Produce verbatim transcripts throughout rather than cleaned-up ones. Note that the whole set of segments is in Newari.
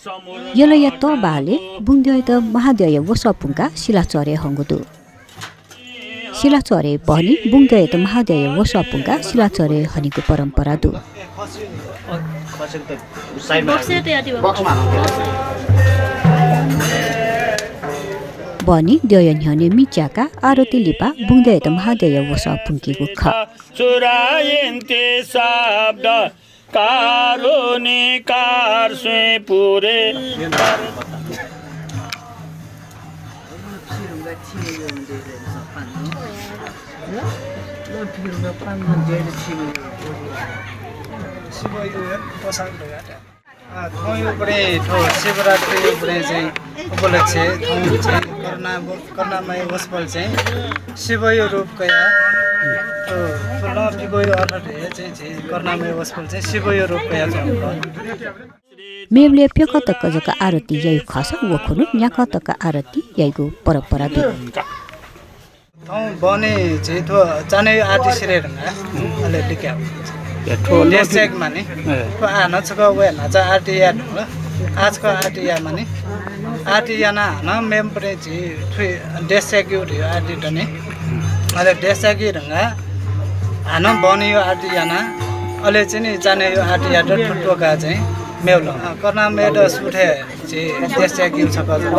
यलया तःबालय् बुंद्यःयात महाद्यःया वसः पुंकाः सिलाचह्रे हंगु दु। सिलाचह्रे बहनी बुंद्यःयात महाद्यःया वसः पुंकाः सिलाचह्रे हनीगु परम्परा दु। बहनी द्यःया न्ह्यःने मि च्याकाः आरती लिपा बुंद्यःयात महाद्यःया वसः पुंकीगु खः। चुरायन्ते शब्द कारुणी कार सुई पुरे। अ, थौंयागु बलय् थ्व शिवरात्रियागु बलय् चाहिँ उपलक्ष्य थौं चाहिँ करुणा, करुणामय वसपोल चाहिँ शिवया रूप कयाः, थ्व, थ्व लं पिबया अर्थ हे चाहिँ झी करुणामय वसपोल चाहिँ शिवया रूप कयाच्वंगु खः। मेबलय् प्यकं तक जक आरती याइगु खःसा व खुन्हु न्याकं तक आरती याइगु परम्परा दु। थौं बहनी झी थ्व चान्हय् आरती सिधये धुंकाः अले लिक्याः। या, थ्व देश च्याके मानि। ए। थ्व आः नं छकः वये न्हाचः आरती याये धुंकल। आः छकः आरती याये मानि। आरती यानाः हानं मेम्ह पट्टि झी थुइ देश च्याकेगु धइगु आरती दनि। अले देश च्याके धुंकाः हानं बहनीया आरती यानाः अले चाहिँ नि चान्हय्‌या आरती यायेत थ्व त्वःकाः चाहिँ मेबलं। अ, करुणामययात सुथय् झी देश च्याकेगु छकः जक,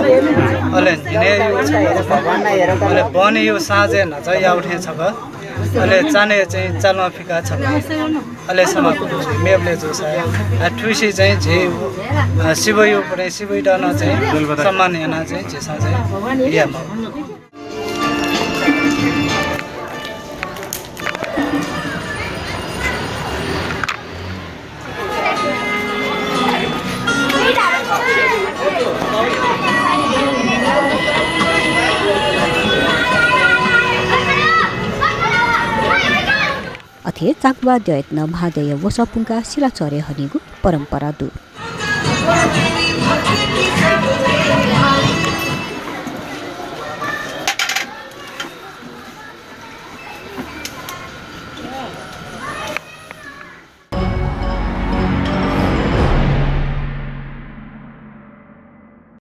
अले न्हिनय्‌या छकः जक, अले बहनीया साँझय् न्हाचः याःगु थें छकः, अले चान्हय् चाहिँ चालं फिकाः छकः, अले समाप्त। मेबलय् जूसा, आ, थुइसे चाहिँ झी, अ, शिवया पट्टि, शिवयात नं चाहिँ सम्मान यानाः चाहिँ झीसं चाहिँ यायेमाः। अथे चाकबहाः द्यःयात नं महाद्यःया वसः पुंकाः सिलाचह्रे हनीगु परम्परा दु।